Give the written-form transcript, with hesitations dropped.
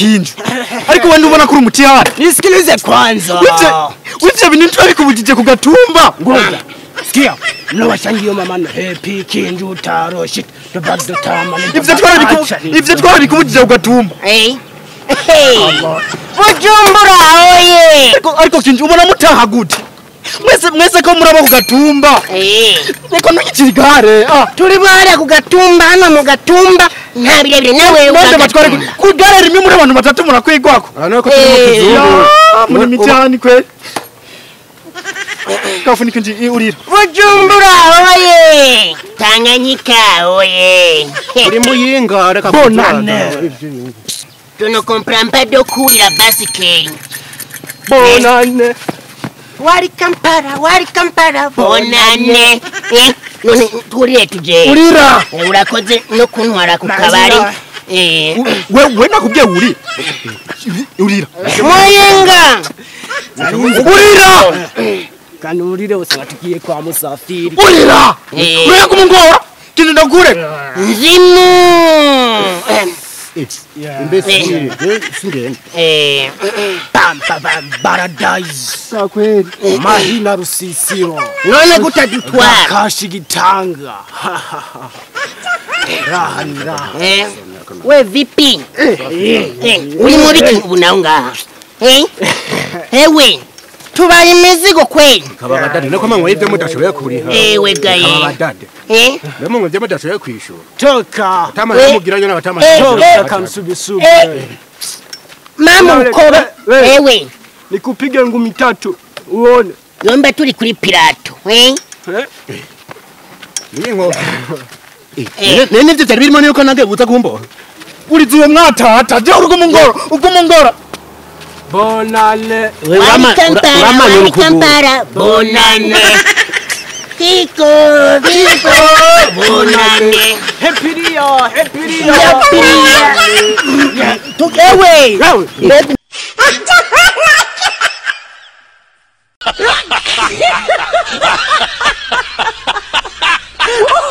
Kinju. Ariko wende ubona kuri umutihari. Nisikilize kwanza. Wivyo bintu twabikubujije ku gatumba. Ngoja. Sikia. Mnawashangiyo mama na happy Kinju taro shit. Tubado tama. Ivyo twabikubujije ku gatumba. Eh. Bujumbura oye. Ariko Kinju ubona mutaha gute? Mwese ko muraba ku gatumba. Eh. Niko ntukigare. Ah, turi bwara ku gatumba hano mu gatumba nta birebire nawe ugatware ku gare rimwe muri abantu batatu murakwigwako. Arano ko turi mu kizungu. Muri mitani kwe. Kafunika nji urira. Bujumbura oye. Tanganyika oye. Uri muyinga reka bonane. Tu ne comprends pas de quoi la basikeli. Bonane. Wari Kampala, bonane. None turire tuje. Urira. Urakoze no kuntwara ku kabari. Wewe nakubwiye uri. Urira. Muyinga. Urira. Kandi urire usanga tugiye kwa Musafiri. Urira. Urira kumungora. Kintu ndakure. Nzimu. Imbesire, singende. Pam pam paradise. Sakweli. Mahina Rusisiro. None gutadutwara. Kashi gitanga. Raha ni raha. We vipi? Uri muri ubu nawe ngaha. Ewe. Tubaye imizigo kweli. Kababadade nako manywe ibyo mudashoboye kuriha. Ewe gaye. Kababadade. Ndemo ngo ibyo mudashoboye kwishura. Toka. Tamara mugiranye n'abatama. Toka kamsubisubi. Mama ukoba. Ewe. Nikupige ngumi tatu uone. Yomba turi kuri Pilato. Ni ngo. Nene nivyo byari birimo nuko nange buza kumbo. Urizuwe mwatata je urugumungora ugumungora. Bonane. Wari Kampala, bonane. Kiko, Kiko, bonane. Happy Rio, happy Rio. Happy Rio. Ewe.